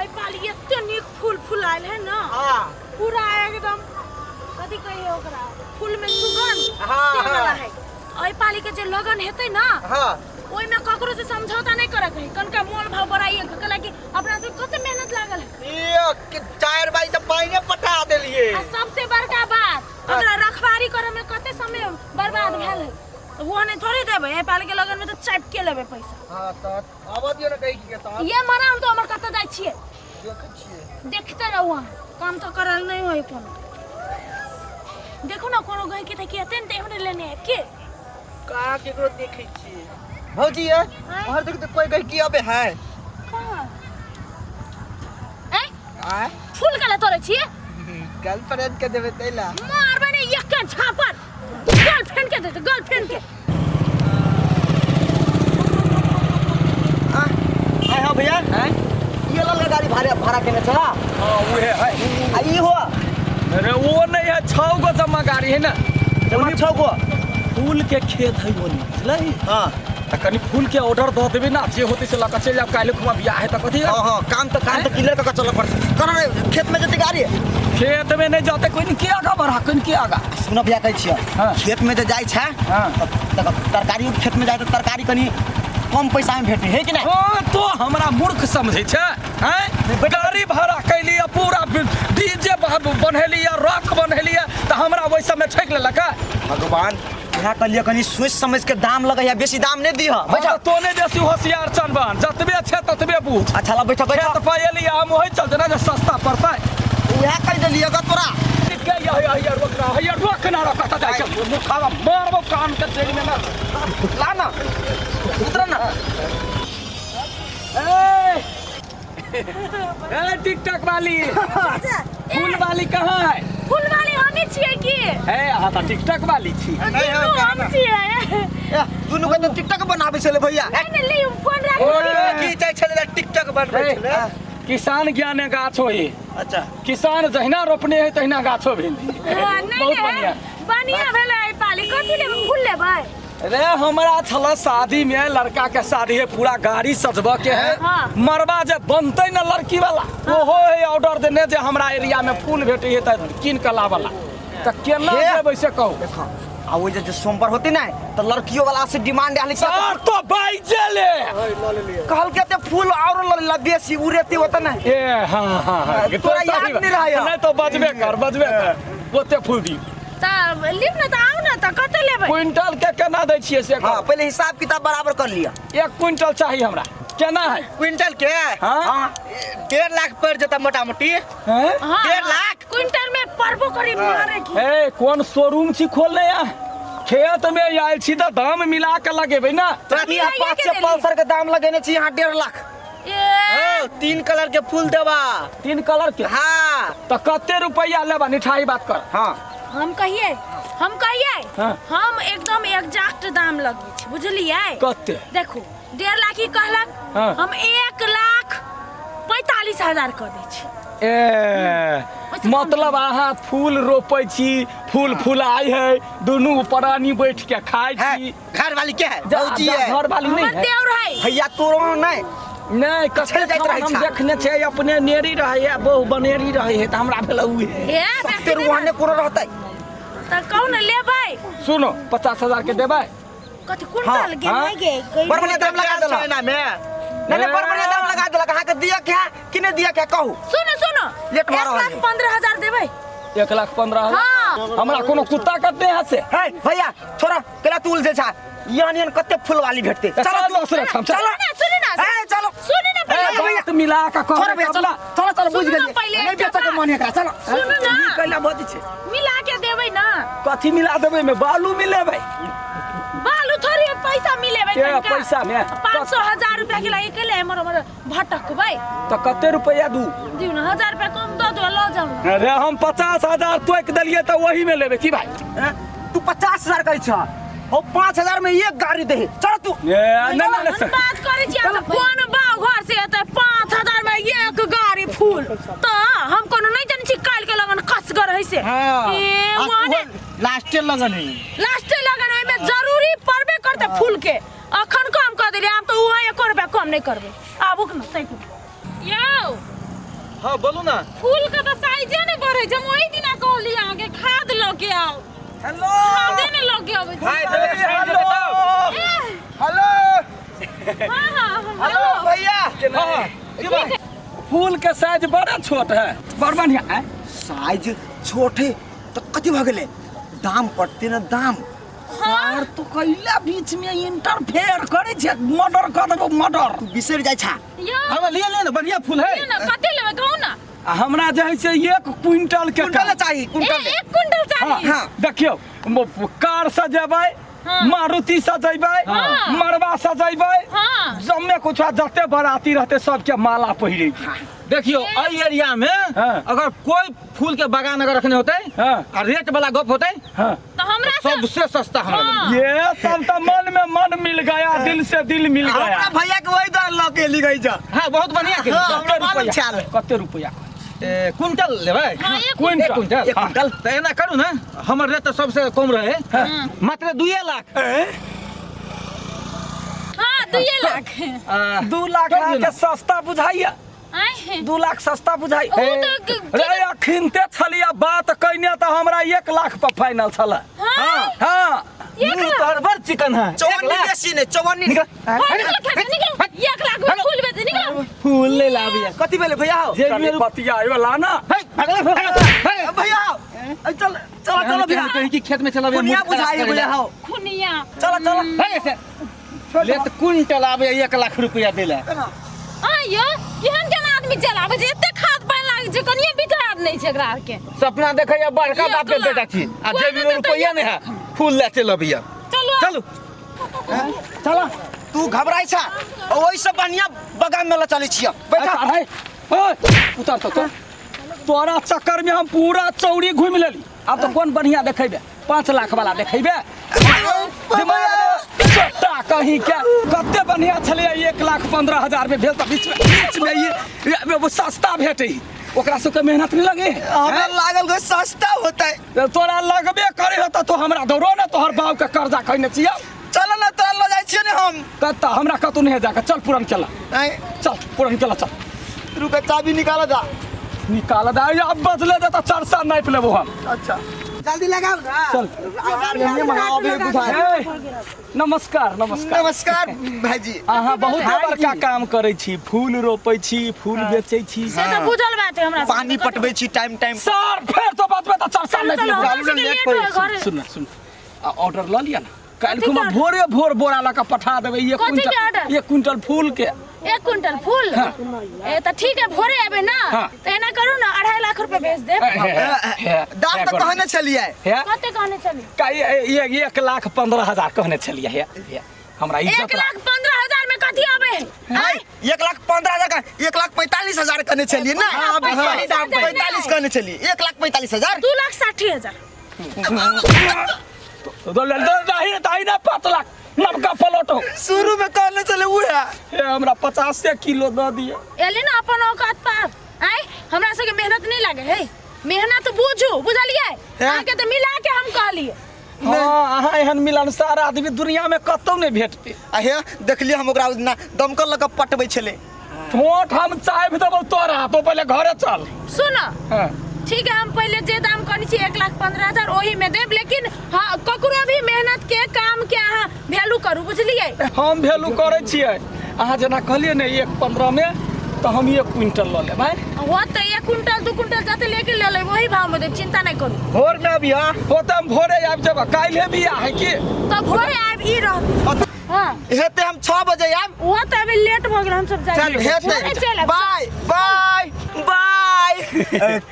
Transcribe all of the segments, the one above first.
एहि पाली एते नीक फूल फुलायल है ना। हाँ। पूरा एकदम कथी कहिए ओकरा, फूल में सुगंध हाँ, से वाला हाँ। है। एहि पाली के जे लगन हेतै ना, हाँ, ओहिमे ककरो से समझौता नहीं करे के है, कनका मोल भाव बढ़ाइए के, कहला कि अपना सब कते मेहनत लागल है। ये के 4 बाई तऽ पाइने पटा देलिए। आ सबसे बड़का बात, ओकरा रखवारी करे में कते समय बर्बाद भेल है, तो वो नहीं थोड़ी देबै। एहि पाली के लगन में तो चापि के लेबै पैसा। हाँ, तऽ आबऽ दियौ ने कहि के तऽ। ये मना हम तो हमर कतऽ जाइ छियै। देखै छियै। देखते रहू अहाँ, काम तो करल नहीं होय कोनो। देखू ना कोनो गहकी तकी हेतै ने तऽ एहने लेने आयब के। कहाँ केकरो देखै छियै भौजी? ये उहर देखू तऽ कोई गहकी अबे है। कहाँ? ए आय? फूल कला तोड़ै छियै? गर्लफ्रेंड के देबै तै ला। मारबै ने एक झापड़, गर्लफ्रेंड के देतै गर्लफ्रेंड के। आय हाँ भैया, हैं? ये लल गाड़ी भाड़ा भाड़ा केने छला? हाँ, उहे है। आ ई हो? अरे वो नहीं है, 6 गो जमा गाड़ी है ना। जमा 6 गो। फूल के खेत है वो, बुझलही? हाँ। तऽ कनि फूल के ऑर्डर दऽ देबै ना, जे होतै से लऽ कऽ चलि जायब। काल्हि खुमा बियाह है तऽ कथी? हाँ हाँ, काम तो क्लियर कऽ के चलऽ पड़तै। कना रे खेत में जेतै गाड़ी? खेत में नहीं जाते, कोई के आगा बढ़ा, कोई के आगा। सुन भैया, कहै छियै, हाँ। खेत में जे जाइ छै हाँ। तऽ तरकारी खेत में जाइ तऽ तरकारी कनि कम पैसा में भेटै है कि नहि? हाँ, तो हमरा मूर्ख समझै छै? हैं, गाड़ी भाड़ा कैली पूरा, डीजे बन्हेली, रथ बन्हेली, तऽ हमरा ओहि समय ठकि लेलक है? भगवान, इएह कहलियै कनि सोचि समझ के दाम लगैया, बेसी दाम नहि दिह। बैठ। तो नहि बेसी होशियार चनबन, जतबे छै ततबे बुझ। अच्छा ला, बैठ बैठ। खेत पर एली हम ओहि चलते ना जे सस्ता पड़तै। उएह कहि देलियै ग तोरा। के यह यह यह रोक ना, यह रोक ना, रोक त जाइ छै मुखावा मारबो कान के जड़ि में ना। ला ना, उतर ना। ए ए, टिकटॉक वाली, फूल वाली कहाँ है? फूल वाली हमी छियै की? ए, अहाँ तऽ टिकटॉक वाली छी। नहीं, दुनू हम हम छियै। ए, दुनू के तऽ टिकटॉक बनाबै छलै भैया। नहीं नहीं, ली फोन राख। ओए। की चाहै छलै? टिकटॉक बनबै ए, छलै। किसान ज्ञाने गाछ होई। अच्छा। किसान जहिना रोपने है तहिना गाछो भेल। हाँ, नहीं बहुत नहीं, बढ़िया। बढ़िया भेलै एहि पाली। कथी लेबै? फूल लेबै? रे, हमरा छल शादी में, लड़का के शादी है, पूरा गाड़ी सजबऽ के है। हाँ। मरबा जे बनतै ने लड़की वाला, ओहो है ऑर्डर देने जे हमरा एरिया में फूल भेटै है तऽ कीन के लाबला, तऽ केना हे। देबै से कहू। देखो, आ ओहि जे सोमवार होते ना तऽ लड़कियों वाला से डिमांड आयल। सर तो बाइजे ले। कहलकै ते फूल और ल ला बेसी उड़ेते ओते ना। ए हाँ हाँ हाँ, तोरा याद नहि रहैया। नहीं तो बजबे कर, बजबे कर, ओते फूल दी। तऽ लिब ने, तऽ आउ ने, तऽ कते लेबै? क्विंटल के केना दै छियै से हाँ, कहू। पहले हिसाब किताब बराबर कर लिया। 1 क्विंटल चाही हमरा, केना है? क्विंटल के? हाँ। 1.5 लाख पड़ जेता मोटा मोटी। हैं? हाँ, 1.5 हाँ। लाख। क्विंटल में पड़बो करी मारे की। ए, कोन शोरूम छी खोलने या? खेत में आयल छी तऽ दाम मिला के लगेबै ना। तोरा मिलाइए के 5 सौ देली। पल्सर के दाम लगेने छी यहाँ 1.5 लाख। ए। ओ, 3 कलर के फूल देबा। 3 कलर के? हाँ। तऽ कते रुपैया लेबा, निठाई बात कर। हाँ। हम कहिए, हम कहिए। हाँ। हम एकदम एग्जैक्ट दाम लगबै छी, बुझलियै? कते? देखू, 1.5 लाख ही कहलक। हाँ। हम 1,45,000 कऽ दै छी। ए, मतलब अहाँ फूल रोपै छी, फूल फुलाइ है, दुनू प्राणी बैठ के खाइ है छी। घर वाली के है? भौजी जा, है। घर वाली हमर नहीं है? देवर है। भैया, तोरो नहीं। नहीं, कते जाइत रहै हम छा। देखने छै, अपने नेरी रहै है, बहु बनेरी रहै है, तऽ हमरा भेल उहे। ए, सत्ते बेसी रुहाने कोनो रहतै। तऽ कहू ने, लेबै? सुनो, 50,000 के देबै? कथी क्विंटल गे? हाँ। नहीं गे। बड़ बढ़िया दाम लगा देलक। चाइना में। नहीं नहीं, बड़ बढ़िया दाम लगा देलक। अहाँके दिअ के है कि नहीं दिअ के है, कहू। सुनो सुनो। लेट भऽ एक रहल लाख है। 15,000 देबै। 1,15,000? हाँ। हमरा कोनो कुत्ता कते है से? है भैया, छोड़ा, केला तू उलझे छा? यहन यहन कते फूल वाली भेटते। चल दोसरे ठाम चल। चलो। सुनू ना, सुनू ना। ए, चलो। सुनू ना ए, पहिले। बात मिला के कह। छोड़ भैया, चलो चलो चलो, बुझ सुनू ना गेलियै। पहिले नहीं एकटा बेचऽ के बात। मन है एकरा, चलो। सुनू ना। ई कैला बजै छै? मिला के देबै ना। कथी मिला देबै? में बालू मिलेबै? बालू थोड़ी, पैसा मिलेबै। के तनिका। पैसा में? 500 हजार रुपया के लागि केले एमहर ओमहर भटकबै? तऽ कते रुपैआ दू? दियौ ने, 1000 रुपया कम दऽ दो, लऽ जाउ ने। अरे, हम 50,000 तोकि देलियै तऽ ओही में लेबै की भाई? हैं? तू 50,000 कहै छह, हो 5,000 में एक गाड़ी दे, चल तू। ए, नहीं नहीं हम बात करै छी अहाँ से, कोन बाव घर से एतै 5,000 में एक गाड़ी फूल? तऽ हम कोनो नहि जानै छी काल्हि के लगन कसगर है से। हाँ। ए, ओहने लास्टे लगन है। लास्टे लगन, ओहिमे जरूरी पड़बे करतै फूल के। अखन कम कऽ देलियै, आब तऽ ओहो एको रुपया कम नहि करबै। आबू ने तैक यौ। हाँ बोलू ना। फूल के तऽ साइजे नहि बढ़ै छै। हम ओहि दिना कहली अहाँके खाद लऽ के आउ। हेलो। खादे नहि लऽ के अबै भाई छी। देबै तऽ साइज देबै तब। ए, हेलो। हाँ हाँ। Hello hello. भैया। हाँ की बात? फूल के साइज बड़ा छोट है, बड़ बढ़िया है। साइज छोट है तऽ कथी भऽ गेलै? दाम पड़तै ने दाम। सर तो कैला बीच में इंटरफेयर करे छै, मर्डर कर देबो मर्डर। तू बिसरि जाइ छा। यौ हमरा लिए ले ने, बढ़िया फूल है। लिअ ने, कते लेबै कहू ना। आ हमरा जे है से 1 क्विंटल के कुंटल काम। चाही, कुंटल। 1 क्विंटल चाही। हाँ, देखियौ कार सजेबै, हाँ। मारुति सजेबै, हाँ। मरबा सजेबै, हाँ। जम्मे कुछ जते बराती रहते सबके माला पहिरे। देखियो एहि एरिया में हाँ। अगर कोई फूल के बागान अगर रखने होते हाँ। आ रेट वाला गप होते हाँ। तो हमरा से सबसे सस्ता हमरा हाँ। लगे। ये तब तो मन में मन मिल गया, दिल से दिल मिल गया। हमरा भैया के वही दर लऽ के एली गई जा। हाँ बहुत बढ़िया के। हाँ, हमरा कते मालूम रुपया? छल। कते रुपया? ए, कुंटल लेबै? हाँ, एक क्विंटल। एक कुंटल। एक कुंटल। तऽ एना करू ने, हमर रेट तऽ सबसे कम रहे, मात्र 2 लाख। हाँ 2 लाख। आ, 2 लाख कर दियौ अहाँके ने। सस्ता बुझाइया? आँय। 2 लाख सस्ता बुझाइ? ओ तऽ रे अखिनते छलिया बात कइने तऽ हमरा 1 लाख पर फाइनल छल। हाँ। हाँ। एक मुँह लाख। तोहर बड़ चिकन है। एक चौवन्नी लाख। बेसी नहि, चौवन्नी। निकल। हाँ, निकलो खेत से, निकलो। 1 लाख में फूल बेच, निकलो। फूल ले लाबिया। कथी भेलै भैया हौ? जे कनि बतिया वाला ना। हे, भगले, भगले, भगले। भैया हौ, ए, चल चल चल भैया। कहीं की खेत में चलाबे खुनिया बुझाइ भैया हौ। खुनिया। चल चल। हे से ले तऽ कुंटल आबे 1 लाख रुपया देला। आँ यौ, केहन केहन आदमी चलाबै छै, एते खाद पानि लागै छै, कनिये विचार नहि छै एकरा आरके। सपना देखैया बड़का एक बाप के लाख। बेटा छी आ कोइ जेबी में नहि देतै रुपया नहीं है, फूल ले चल अबिया। चलू। चलू। चल तू घबराइ छा, ओहि से बढ़िया बगान में ल चलै छियै। बैठ। अरे, ओए, उतर तो तो। तोरा चक्कर में हम पूरा चौड़ी घूमि लेली। आब तो कोन बढ़िया देखेबे? 5 लाख वाला देखेबे? चट्टा कहीं के कते बढ़िया छलै 1,15,000 में भेल तऽ बीच में, बीच में ये वो सस्ता भेटै, ओकरा सबके मेहनत नहीं लगे। हमरा लागल गो सस्ता होतै। तोरा लगबे करे होता तो हमरा दौड़ो ने, तोहर बाप के कर्जा खैने छियै। चल ना तोरा ल जाइ छियै ने हम। कत्ता हमरा कतौ नहीं जाके, चल पुरन केला। आँय। चल पुरन केला चल। रुक चाबी निकाल दा। निकाल दा, अब बदले दे त चरसा नापि लेबो हम। अच्छा जल्दी लगाओ ना। चल। ए, नमस्कार नमस्कार। नमस्कार भाईजी। अहाँ बहुत बड़का काम करै छी, फूल रोपै छी, फूल बेचै छी। से तऽ बुझल बात है हमरा। पानी पटबै छी टाइम टाइम। सर फेर तो बतबे त चरसा नापि चलो, लेबो। हमरा सबके लेट होय घरे। सुन ना, सुन आ ऑर्डर ल लिअ ना, काल्हि कथी खुमा के भोरे भोर बोरा लऽ कऽ पठा देबै। एक कथी के क्विंटल ऑर्डर? 1 क्विंटल फूल के। 1 क्विंटल फूल? ए तऽ ठीक है, भोरे एबै ना। हाँ। तऽ एना करू ना, 2.5 लाख रुपए भेज देब। दाम तऽ कहने छलियै। हे कते कहने छलियै? 1,15,000 कहने छलियै। हे हे हमरा इज्जत 1,15,000 में कथी आबै है? आँय, 1,15,000 का 1,45,000 कहने छलियै ना। हाँ, 45,000 45 कहने छलियै, 1,45,000। 2,60,000। नहीं नहीं ना, 5 लाख नबका पलटो। शुरू में कहने छलै उहे। हे हमरा 50 किलो दऽ दिअ। एली ना अपन औकात पर। आँय, हमरा सबके मेहनत नहीं लागे है, मेहनत बुझू, बुझलियै? अहाँके तऽ मिला के हम कहलियै। हाँ, अहाँ एहन मिलनसार आदमी दुनिया में कतौ नहीं भेटतै। आ हे देखलियै हम ओकरा ना दमकल लऽ कऽ पटबै छलै। ठोठ हम चाबि देबौ तोरा, तो पहिले घरे चल। सुन। हाँ। ठीक है, हम पहले जे दाम कहने छी 1,15,000 ओही में देब, लेकिन हाँ ककरो भी मेहनत के काम के अहाँ वैल्यू करू, बुझलियै? हम वैल्यू करै छियै। अहाँ जेना कहलियै ने 1,15 में, तऽ हम 1 क्विंटल लऽ लेबै। हो तऽ 1 क्विंटल 2 क्विंटल जते लेके ले लेबै ओही भाव में देब, चिंता नहीं करू। भोर में अबिह। हो तऽ हम भोरे आबि जेबै, काल्हे बियाह है की? तऽ भोरे आबि ई रह। हाँ। हेतै हम 6 बजे आयब। वो तऽ अभी लेट भऽ गेल, हम सब जाइ चल छी। हेतै। भोरे चलि आयब। बाय बाय बाय।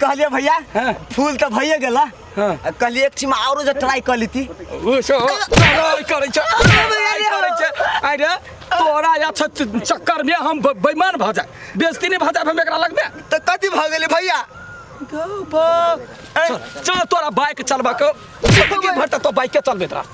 कहलियै भैया हाँ। फूल तऽ भइए गेला। हाँ। कहलियै एक ठिमा औरो जे ट्राई कऽ लेती। ओ सो ट्राई करै छै, ट्राई करै छै। आइ रे तोरा या चक्कर में हम बेईमान भऽ जाय, बेइज्जती नहीं भऽ जाय हम एकरा लगमे। तऽ कथी भऽ गेलै भैया? चल चल तोरा बाइक चलबा के जिंदगी भर तक तो बाइके चलबैत रह।